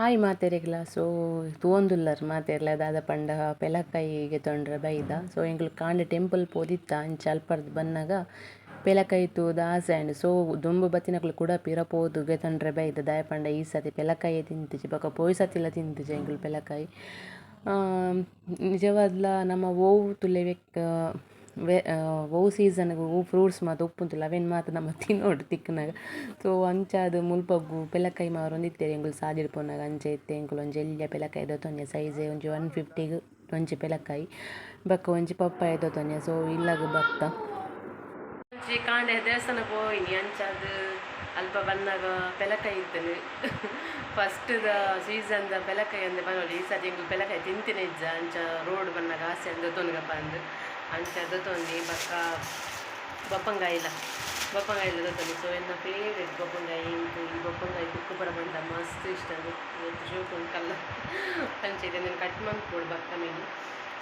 Hi ಮಾತೆರೆಗ್ಲ. ಸೊ ತೂವೊಂದುಲ್ಲರ್ ಮಾತೆರ್ಲ ದಾದ ಪಂಡ ಪೆಲಕಾಯಿ ಗೆತೊಂಡ್ರೆ ಬೈದ. ಸೊ ಎಂಕುಲು ಕಾಂಡೆ ಟೆಂಪಲ್ ಪೋದಿತ್ತ ಅಂಚ ಅಲ್ಪರ್ದ್ ಬನ್ನಗ ಪೆಲಕಾಯಿ ತೂದು ಆಸೆ ಆಂಡ್. ಸೊ ದುಂಬು ಬತ್ತಿನಕುಲು ಕೂಡ ಪಿರ ಪೋದು ಗೆತೊಂಡ್ರೆ ಬೈದ. ದಾಯೆ ಪಂಡ ಈ ಸರ್ತಿ ಪೆಲಕಾಯಿ ತಿಂತಿಜಿ ಬೊಕ ಪೋಯಿ ಸರ್ತಿಲ ತಿಂತಿಜಿ ಎಂಕುಲು ಪೆಲಕಾಯಿ. ನಿಜವಾದ್ಲ ನಮ ಒವು ತುಲೆ ಒವು ಸೀಸನ್ಗ್ ಒವು ಫ್ರೂಟ್ಸ್ ಮಾತ ಉಪ್ಪುಂತುಲ್ಲ ಅವೆನ್ ಮಾತ ನಮ ತಿನ್ನೋಡು ತಿಕ್ಕುನಗ. ಸೊ ಅಂಚಾದ್ ಮುಲ್ಪಗು ಪೆಲಕಾಯಿ ಮಾರೊಂದಿತ್ತೆರ್ ಎಂಕುಲು ಸಾದಿಡ್ ಪೋನಗ ಅಂಚ ಇತ್ತೆ ಎಂಕುಲು ಒಂಜಿ ಎಲ್ಯ ಪೆಲಕಾಯಿ ದೆತೊನ್ಯ ಸೈಜ್ ಒಂಜಿ 150ಗ್ ಒಂಜಿ ಪೆಲಕಾಯಿ ಬೊಕ್ಕ ಒಂಜಿ ಪಪ್ಪಾಯ ದೆತೊನ್ಯ. ಸೊ ಇಲ್ಲಗ್ ಬತ್ತ ಒಂಜಿ ಕಾಂಡೆ ದೇವಸ್ಥಾನ ಪೋಯಿನಿ ಅಂಚಾದ್ ಅಲ್ಪ ಬನ್ನಗ ಪೆಲಕಾಯಿ ಇತ್ತುಂಡು. ಫಸ್ಟ್ ದ ಸೀಸನ್ ದ ಪೆಲಕಾಯಿ ಅಂದ್ ಪನೊಲಿ. ಈ ಸರ್ತಿ ಎಂಕುಲು ಪೆಲಕಾಯಿ ತಿಂತಿನ ಇಜ್ಜ ಅಂಚ ರೋಡ್ ಬನ್ನಗ ಆಸೆ ಅಂದ್ ದೆತೊನ್ಗಪ್ಪ ಅಂದ್ ಅಂಚ ದೆತೊಂದಿ. ಬೊಕ್ಕ ಬೊಪ್ಪಂಗಾಯಿಲ ಬೊಪ್ಪಂಗಾಯಿಲ ದೆತೊಂದಿ. ಸೊ ಎನ್ನ ಫೇವರೇಟ್ ಬೊಪ್ಪಂಗಾಯಿ. ಎಂಕ್ ಈ ಬೊಪ್ಪಂಗಾಯಿ ಕುಕ್ಕು ಪೂರ ಪಂಡ ಮಸ್ತ್ ಇಷ್ಟ. ಏತ್ ಶೋಕು ಉಂಡು ಕಲ್ಲ ಅಂಚ ಇದೆನ್ ಕಟ್ ಮನ್ಪೊಡು ಬೊಕ್ಕ ಮಿನಿ.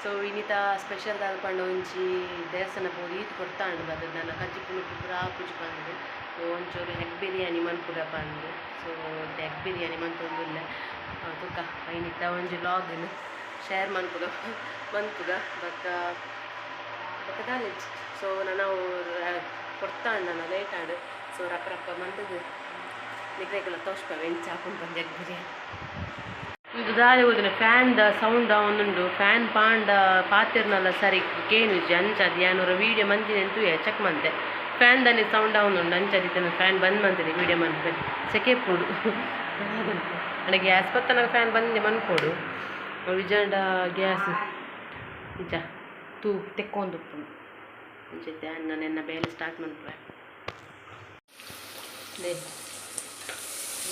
ಸೊ ಇನಿತ ಸ್ಪೆಷಲ್ ದಾದ ಪಂಡ ಒಂಜಿ ದೇವಸ್ಥಾನ ಪೋದು ಈತ್ ಪೊರ್ತಾಂಡ್ ಬತ್ತುದು ನನ ಕಜಿಪು ನುಪ್ಪು ಪೂರ ಆಪುಜಿ ಪಂದ್ ಒಂಚೂರು ಎಗ್ ಬಿರಿಯಾನಿ ಮನ್ಪುಗ ಪಂದ್. ಸೊ ಎಗ್ ಬಿರಿಯಾನಿ ಮಂತೊಂದುಲ್ಲೆ. ತುಕ ಇನಿತ ಒಂಜಿ ವ್ಲಾಗ್ ಶೇರ್ ಮನ್ಪುಗ ಮನ್ಪುಗ ಬೊಕ್ಕ ಬೊಕ್ಕ ದಾಲ. ಸೊ ನನ ಪೊರ್ತಾಂಡ್ ನನ ಲೇಟ್ ಆಂಡ್. ಸೊ ರಪ್ಪ ರಪ್ಪ ಮಂತುದು ನಿಕ್ಲೆಗ್ಲ ತೋಜ್ಪವೆ ಎಂಚ ಆಪುಂಡು ಪಂದ್ ಎಗ್ ಬಿರಿಯಾನಿ. ಇದು ದಾದ ಗೊತ್ತುಂಡ ಫ್ಯಾನ್ ದ ಸೌಂಡ್ ಆವೊಂದುಂಡು. ಫ್ಯಾನ್ ಪಾಂಡ ಪಾತೆರ್ನಲ ಸರಿ ಕೇನುಜಿ. ಅಂಚಾದ್ ಯಾನ್ ಒರ ವೀಡಿಯೋ ಮಂತಿನಿ ತೂಯೆ ಚೆಕ್ ಮಂತೆ ಫ್ಯಾನ್ ದಾನೆ ಸೌಂಡ್ ಆವೊಂದುಂಡು. ಅಂಚಾದ್ ಇತ್ತೆ ಫ್ಯಾನ್ ಬಂದ್ ಮಂತಿನಿ ವೀಡಿಯೋ ಮನ್ಪೆ ಸೆಕೆ ಇಪ್ಪುಂಡು. ಅಂಡ ಗ್ಯಾಸ್ ಪತ್ತನಗ ಫ್ಯಾನ್ ಬಂದ್ ಮನ್ಪೊಡು ಇಜ್ಜಾಂಡ ಗ್ಯಾಸ್ ಇಂಚ ತೂ ತೆಕ್ಕೊಂದುಪ್ಪುಂಡು. ಅಂಚ ಇತ್ತೆ ಯಾನ್ ಎನ್ನ ಬೇಲೆ ಸ್ಟಾರ್ಟ್ ಮನ್ಪುವೆ.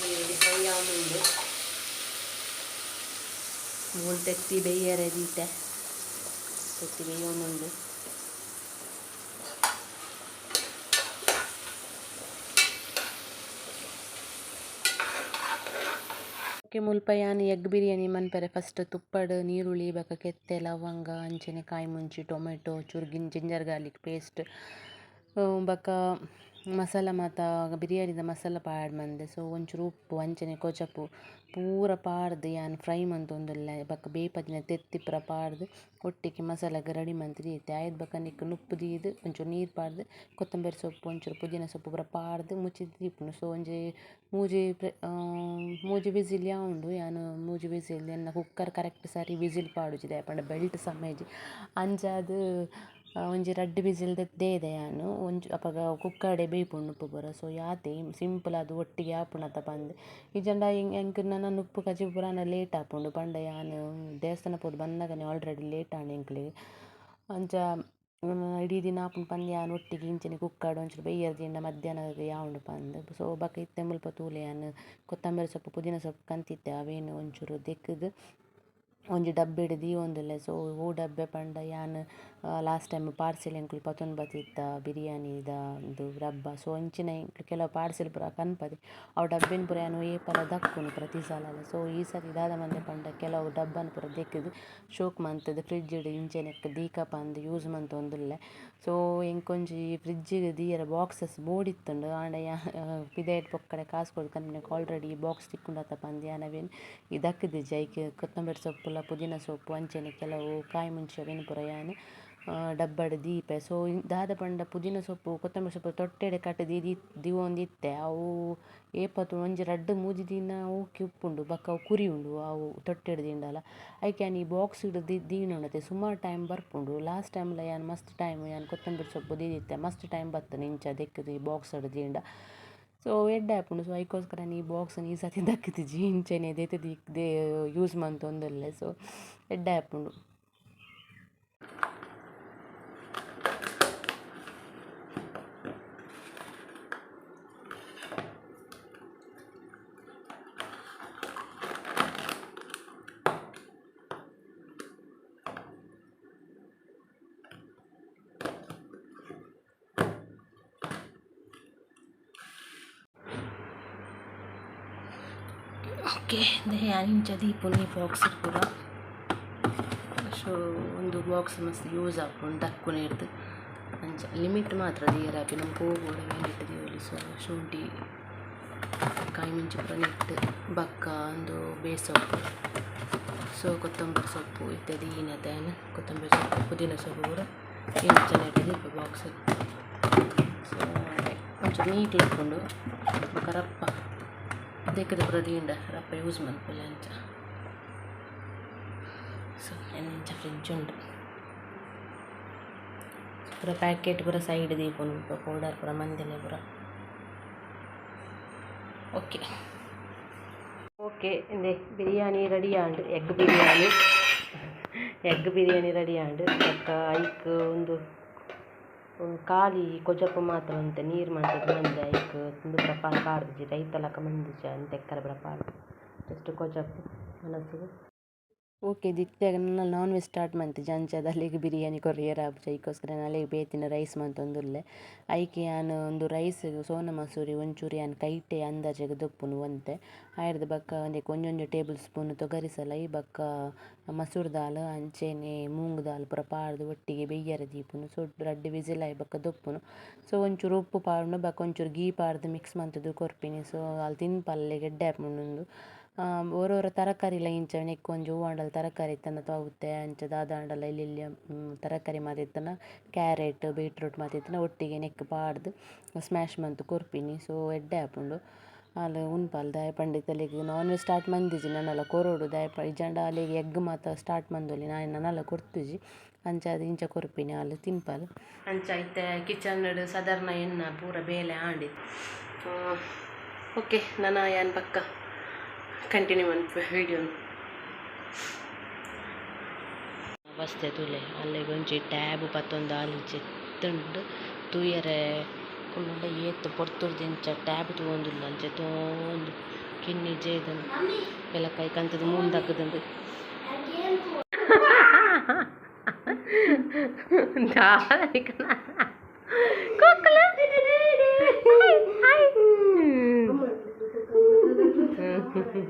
ನೀರುಳ್ಳಿ ಫ್ರೈ ಆವೊಂದುಂಡು. ಮೂಲು ತೆತ್ತಿ ಬೇಯರೆ ದೀತೆ. ತೆತ್ತಿ ಬೇಯೊಂದುಂಡು. ಓಕೆ, ಮುಲ್ಪ ಯಾನ್ ಎಗ್ ಬಿರಿಯಾನಿ ಮನ್ಪೆರೆ ಫಸ್ಟ್ ತುಪ್ಪಡ್ ನೀರುಳ್ಳಿ ಬೊಕ ಕೆತ್ತೆ ಲವಂಗ ಅಂಚನೆ ಕಾಯಿ ಮುಂಚಿ ಟೊಮೆಟೊ ಚೂರು ಜಿಂಜರ್ ಗಾರ್ಲಿಕ್ ಪೇಸ್ಟ್ ಬೊಕ ಮಸಾಲ ಮಾತ ಬಿರಿಯಾನಿದ ಮಸಾಲ ಪಾಡ್ ಮಂದೆ. ಸೊ ಒಂಚೂರು ಉಪ್ಪು ಅಂಚನೆ ಕೊಜಪು ಪೂರ ಪಾಡ್ದ್ ಯಾನ್ ಫ್ರೈ ಮಂತೊಂದುಲ್ಲೆ. ಬೊಕ ಬೇಪದಿನ ತೆತ್ತಿ ಪೂರ ಪಾಡ್ದ್ ಒಟ್ಟಿಗೆ ಮಸಾಲಗ್ ರೆಡಿ ಮಂತ್ ದೀತೆ. ಐರ್ದ್ ಬೊಕ ನೆಕ್ಕ್ ನುಪ್ಪು ದೀದ್ ಒಂಚೂರು ನೀರ್ ಪಾಡ್ದ್ ಕೊತ್ತಂಬರಿ ಸೊಪ್ಪು ಒಂಚೂರು ಪುದೀನ ಸೊಪ್ಪು ಪೂರ ಪಾಡ್ದ್ ಮುಚ್ಚಿದ್ ದೀಪುನು. ಸೊ ಒಂಜಿ ಮೂಜಿ ಮೂಜಿ ವಿಸಿಲ್ ಯಾವುಂಡು. ಯಾನ್ ಮೂಜಿ ವಿಸಿಲ್ ಎನ್ನ ಕುಕ್ಕರ್ ಕರೆಕ್ಟ್ ಸರಿ ವಿಸಿಲ್ ಪಾಡುಜಿ ದಾಯೆ ಪಂಡ ಬೆಲ್ಟ್ ಸಮ ಇಜ್ಜಿ. ಅಂಚಾದ್ ಒಂಜಿ ರಡ್ಡ್ ವಿಸಿಲ್ ದೆತ್ತ್ ಯಾನ್ ಒಂಜಿ ಅಪಗ ಕುಕ್ಕರ್ಡೆ ಬೇಯ್ಪುಂಡು ನುಪ್ಪು ಪೂರ. ಸೊ ಯಾತೆ ಸಿಂಪಲ್ ಆದ್ ಒಟ್ಟಿಗೆ ಆಪುಂಡತ ಪಂದ್. ಇಜ್ಜಂಡ ಎಂಕ್ ನನ ನುಪ್ಪು ಕಜಿಪು ಪೂರ ಆಂಡ ಲೇಟ್ ಆಪುಂಡು. ಪಂಡ ಯಾನ್ ದೇವಸ್ಥಾನ ಪೋದು ಬನ್ನಗನೆ ಆಲ್ರೆಡಿ ಲೇಟ್ ಆಂಡ್ ಎಂಕ್ಲೆಗ್. ಅಂಚ ಇಡೀ ದಿನ ಆಪುಂಡು ಪಂದ್ ಯಾನ್ ಒಟ್ಟಿಗೆ ಇಂಚನೆ ಕುಕ್ಕರ್ಡ್ ಒಂಚೂರು ಬೇಯ್ಯೆರೆ ದೀಂಡ ಮಧ್ಯಾಹ್ನ ಯಾವುಂಡು ಪಂದ್. ಸೊ ಬೊಕ ಇತ್ತೆ ಮುಲ್ಪ ತೂಲೆ ಯಾನ್ ಕೊತ್ತಂಬರಿ ಸೊಪ್ಪು ಪುದೀನ ಸೊಪ್ಪು ಕಂತಿತ್ತೆ ಅವೇನ್ ಒಂಚೂರು ದೆಕ್ಕುದು ಒಂಜಿ ಡಬ್ಬೆಡ್ ದೀವೊಂದುಲ್ಲೆ. ಸೊ ಒವು ಡಬ್ಬೆ ಪಂಡ ಯಾನ್ ಲಾಸ್ಟ್ ಟೈಮ್ ಪಾರ್ಸೆಲ್ ಎಂಕುಲು ಪತೊಂದು ಬತ್ತಿತ್ತ ಬಿರಿಯಾನಿದ ಉಂದು ಡಬ್ಬ. ಸೊ ಅಂಚಿನ ಎಂಕ್ಲು ಕೆಲವು ಪಾರ್ಸೆಲ್ ಪೂರ ಕನ್ಪದೆ ಅವು ಡಬ್ಬೆನ್ ಪೂರ ಯಾನ್ ಏಪಲ ದಕ್ಕುನು ಪ್ರತಿ ಸಲಲ. ಸೊ ಈ ಸರಿ ದಾದ ಮಂದೆ ಪಂಡ ಕೆಲವು ಡಬ್ಬನ್ ಪೂರ ದೆಕ್ಕುದು ಶೋಕ್ ಮಂತುದು ಫ್ರಿಡ್ಜ್ ಡ್ ಇಂಚನೆ ದೀಕ ಪಂದ್ ಯೂಸ್ ಮಂತೊಂದುಲ್ಲೆ. ಸೊ ಎಂಕೊಂಜಿ ಫ್ರಿಡ್ಜ್ ಗ್ ದೀಯೆರೆ ಬಾಕ್ಸಸ್ ಬೋಡಿತ್ತುಂಡು. ಆಂಡ ಯಾನ್ ಪಿದಯ್ಡ್ ಪೊಕ್ಕಡೆ ಕಾಸ್ ಕೊರ್ದು ಕನ್ಪಿನಕ್ ಆಲ್ರೆಡಿ ಬಾಕ್ಸ್ ತಿಕ್ಕುಂಡತ ಪಂದ್ ಯಾನ್ ಅವೆನ್ ಈ ದಕ್ಕುದಿಜಿ. ಐಕ್ ಕೊತ್ತಂಬರಿ ಸೊಪ್ಪುಲ ಪುದೀನ ಸೊಪ್ಪು ಅಂಚನೆ ಕೆಲವು ಕಾಯಿ ಮುಂಚಿ ಅವೆನ್ ಪೂರ ಯಾನ್ ಡಬ್ಬಡ್ ದೀಪೆ. ಸೊ ದಾದ ಪಂಡ ಪುದೀನ ಸೊಪ್ಪು ಕೊತ್ತಂಬರಿ ಸೊಪ್ಪು ತೊಟ್ಟೆಡೆ ಕಟ್ ದೀವೊಂದಿತ್ತೆ. ಅವು ಏಪ ಒಂಜಿ ರಡ್ಡ್ ಮೂಜಿ ದಿನ ಓಕೆ ಉಪ್ಪುಂಡು ಬೊಕ ಅವು ಕುರಿಯುಂಡು ಅವು ತೊಟ್ಟೆಡ್ ದೀಂಡಲ. ಐಕ್ ಯಾನ್ ಈ ಬಾಕ್ಸ್ ಡ್ ದೀನೊಂಡತೆ ಸುಮಾರ್ ಟೈಮ್ ಬರ್ಪುಂಡು. ಲಾಸ್ಟ್ ಟೈಮ್ ಲ ಯಾನ್ ಮಸ್ತ್ ಟೈಮ್ ಯಾನ್ ಕೊತ್ತಂಬರಿ ಸೊಪ್ಪು ದೀದಿತ್ತೆ ಮಸ್ತ್ ಟೈಮ್ ಬತ್ತುಂಡು ಇಂಚ ದೆಕ್ಕುದು ಈ ಬಾಕ್ಸ್ ಡ್ ದೀಂಡ. ಸೊ ಎಡ್ಡೆ ಆಪುಂಡು. ಸೊ ಐಕೋಸ್ಕರ ಯಾನ್ ಈ ಬಾಕ್ಸ್ ನ್ ಈ ಸರ್ತಿ ದಕ್ಕುದಿಜಿ ಇಂಚನೆ ದೆತ್ತ್ ದೀಕ್ ಯೂಸ್ ಮಂತೊಂದುಲ್ಲೆ. ಸೊ ಎಡ್ಡೆ ಆಪುಂಡು. ಓಕೆ, ಯಾನ್ ಇಂಚ ದೀಪುನಿ ಬಾಕ್ಸ್ ಪೂರ. ಸೊ ಉಂದು ಬಾಕ್ಸ್ ಮಸ್ತ್ ಯೂಸ್ ಆಪುಂಡು ದಕ್ಕುನೆರ್ದ್. ಅಂಚ ಲಿಮಿಟ್ ಮಾತ್ರ ದೀಯೆರೆ ಆಪಿ ನಮಕ್ ಒವು ಬೋಡು ಅವೆನ್ ಇತ್ತ್ ದೀವೊಲಿ. ಸೊ ಶುಂಠಿ ಕಾಯಿ. ಕಾಯಿ ಮುಂಚಿ ಪೂರ ನೆಟ್ಟ್ ಬೊಕ್ಕ ಉಂದು ಬೇಸೊಪ್ಪು. ಸೊ ಕೊತ್ತಂಬರಿ ಸೊಪ್ಪು ಇತ್ತೆ ದೀನತೆ ಯಾನ್ ಕೊತ್ತಂಬರಿ ಸೊಪ್ಪು ಪುದೀನ ಸೊಪ್ಪು ಪೂರ ಇಂಚ ನೆಟ್ಟ್ ದೀಪೆ ಬಾಕ್ಸ್. ಸೊ ಒಂಚೂರು ನೀಟ್ ಇಪ್ಪುಂಡು ಬೊಕ ರಪ್ಪ ದೆಕ್ಕ್‌ದ್ ಪೂರ ದೀಂಡ ರಪ್ಪ ಯೂಸ್ ಮನ್ಪೊಲಿ ಅಂಚ. ಸೊ ಇಂಚ ಫ್ರಿಡ್ಜ್ ಉಂಡು. ಪೂರ ಪ್ಯಾಕೆಟ್ ಪೂರ ಸೈಡ್ ದೀಪುನು ಪೌಡರ್ ಪೂರ ಮಂದಿನ ಪೂರ. ಓಕೆ ಓಕೆ, ಇಂದೆ ಬಿರಿಯಾನಿ ರೆಡಿ ಆಂಡ್. ಎಗ್ ಬಿರಿಯಾನಿ ರೆಡಿ ಆಂಡ್. ಬೊಕ್ಕ ಐಕ್ ಉಂದು ಖಾಲಿ ಕೊಜಪು ಮಾತ್ರ ಒಂತೆ ನೀರು ಮಂತುದು ಮಂದೆ. ಐಕ್ ಉಂದು ಪೂರ ಪಾಡ್ದಿಜಿ, ರೈತ ಲಕ ಮಂದಿಜಿ ಅಂತೆ ಪೂರ ಪಾಡ್ದು ಜಸ್ಟ್ ಕೊಜಪು ವನಸುಗು. ಓಕೆ, ದಿತ್ಯಾಗ ನನ ನಾನ್ ವೆಜ್ ಸ್ಟಾರ್ಟ್ ಮಂತಿಜಿ. ಅಂಚಾದ್ ಅಲೆಗ್ ಬಿರಿಯಾನಿ ಕೊರಿಯೆರೆ ಆಪುಜಿ. ಐಕೋಸ್ಕರ ಅಲೆಗ್ ಬೇತಿನ ರೈಸ್ ಮಂತೊಂದುಲ್ಲೆ. ಐಕ್ ಯಾನ್ ಉಂದು ರೈಸ್ ಸೋನಾ ಮಸೂರಿ ಒಂಚೂರು ಯಾನ್ ಕೈಟೆ ಅಂದಾಜಿಗ್ ದೊಪ್ಪುನು ಒಂತೆ. ಆಯ್ರ್ದ್ ಬೊಕ್ಕ ಉಂದೆಕ್ ಒಂಜೊಂಜಿ ಟೇಬಲ್ ಸ್ಪೂನ್ ತೊಗರಿ ಸಲೈ ಬೊಕ್ಕ ಮಸೂರ್ ದಾಲ್ ಅಂಚೆನೆ ಮೂಂಗ್ ದಾಲ್ ಪೂರ ಪಾಡ್ದ್ ಒಟ್ಟಿಗೆ ಬೆಯ್ಯರೆ ದೀಪುನು. ಸೊ ರಡ್ಡ್ ವಿಸಿಲ್ ಆಯಿ ಬೊಕ್ಕ ದೊಪ್ಪುನು. ಸೊ ಒಂಚೂರು ಉಪ್ಪು ಪಾಡುನು ಬೊಕ್ಕ ಒಂಚೂರು ಗೀ ಪಾಡ್ದ್ ಮಿಕ್ಸ್ ಮಂತುದು ಕೊರ್ಪಿನಿ. ಸೊ ಆಲ್ ತಿನ್ಪಲ್, ಅಲೆಗ್ ಎಡ್ಡೆ ಆಪುಂಡು ಉಂದು. ಒರ ಒರ ತರಕಾರಿಲ ಇಂಚ ನೆಕ್ಕ್ ಒಂಜಿ ಒವ್ವಾಂಡಲ ತರಕಾರಿ ಇತ್ತ್ಂಡ ತೌತೆ ಅಂಚ ದಾದಾಂಡಲ ಎಲ್ಯ ಎಲ್ಯ ತರಕಾರಿ ಮಾತ ಇತ್ತ್ಂಡ, ಕ್ಯಾರೆಟ್ ಬೀಟ್ರೂಟ್ ಮಾತ ಇತ್ತ್ಂಡ ಒಟ್ಟಿಗೆ ನೆಕ್ಕ್ ಪಾಡ್ದ್ ಸ್ಮ್ಯಾಶ್ ಮಂತ್ ಕೊರ್ಪಿನಿ. ಸೊ ಎಡ್ಡೆ ಆಪುಂಡು, ಆಲ್ ಉನ್ಪಲ್. ದಾಯೆ ಪಂಡ ಅಲೆಗ್ ನಾನ್ ವೆಜ್ ಸ್ಟಾರ್ಟ್ ಮಂದಿಜಿ, ನನಲ ಕೊರೊಡು. ದಾಯೆ ಇಜ್ಜಾಂಡ ಅಲೆಗ್ ಎಗ್ ಮಾತ ಸ್ಟಾರ್ಟ್ ಮಂದೊಲಿ, ಯಾನ್ ನನಲ ಕೊರ್ತುಜಿ. ಅಂಚಾದ್ ಇಂಚ ಕೊರ್ಪಿನಿ, ಆಲ್ ತಿನ್ಪಲ್. ಅಂಚ ಇತ್ತೆ ಕಿಚನ್ ಸಾಧಾರಣ ಎನ್ನ ಪೂರ ಬೇಲೆ ಆಂಡ್. ಓಕೆ, ನನ ಯಾನ್ ಪಕ್ಕ ಕಂಟಿನ್ಯೂ ಮನ್ಪುವೆ ವಿಡಿಯೋನು. ಅವಸ್ಥೆ ತೂಲೆ, ಅಲ್ಲೆಗ್ ಒಂಜಿ ಟ್ಯಾಬ್ ಪತ್ತೊಂದು ಆಲ್ ಜೆತ್ತುಂಡು. ತೂಯರೆ ಕುಲ್ಲುಂಡ ಏತ್ ಪೊರ್ತುರ್ದಿಂಚ ಟ್ಯಾಬ್ ತೂವೊಂದುಲ್ಲ. ಅಂಚ ತೋಂದು ಕಿನ್ನಿ ಜೇದನ್ ಪೆಲಕಾಯಿ ಕಂತುದು ಮೂಲು ದಕ್ಕುದುಂಡು. ದಾದ ಕುಕ್ಕುಲು. Hi hi.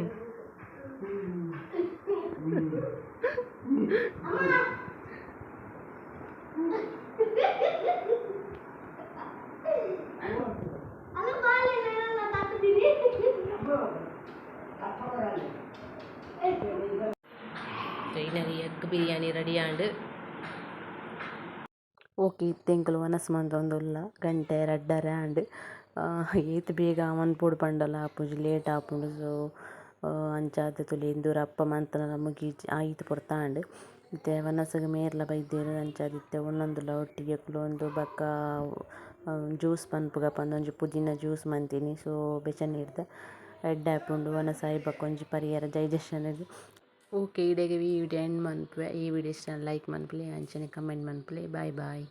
Finally egg biryani ready and. Okay, ಇತ್ತೆ ಎಂಕುಲು ವನಸ್ ಮಂತೊಂದುಲ್ಲ. ಗಂಟೆ ರಡ್ಡರೆ ಆಂಡ್. ಏತ್ ಬೇಗ ಮನ್ಪೊಡು ಪಂಡಲ ಆಪುಜಿ, ಲೇಟ್ ಆಪುಂಡು. ಸೊ ಅಂಚಾದ್ ತೂಲೆ ಇಂದು ರಪ್ಪ ಮಂತುಂಡಲ ಮುಗೀಜಿ, ಆಯಿತ್ ಪೊರ್ತಾಂಡ್. ಇತ್ತೆ ವನಸುಗು ಮೇರ್ಲ ಬೈದೆರ್. ಅಂಚಾದ್ ಇತ್ತೆ ಉನೊಂದುಲ್ಲ ಒಟ್ಟಿಗೆ ಕುಲೊಂದು. ಬೊಕ್ಕ ಜ್ಯೂಸ್ ಪನ್ಪುಗ ಪಂದ್ ಒಂಜಿ ಪುದೀನ ಜ್ಯೂಸ್ ಮಂತಿನಿ. ಸೊ ಬೆಚ್ಚನೀರ್ದ ಎಡ್ಡೆ ಆಪುಂಡು ವನಸ್ ಆಯಿ ಬೊಕ್ಕ ಒಂಜಿ ಪರಿಯೆರೆ ಡೈಜೆಷನ್. ಓಕೆ, ಇಡೆಗ್ ಈ ವಿಡಿಯೋ ಎಂಡ್ ಮನ್ಪುವೆ. ಈ ವಿಡಿಯೋ ಇಷ್ಟ ಲೈಕ್ ಮನ್ಪುಲೆ, ಅಂಚನೆ ಕಮೆಂಟ್ ಮನ್ಪುಲೆ. Boy boy.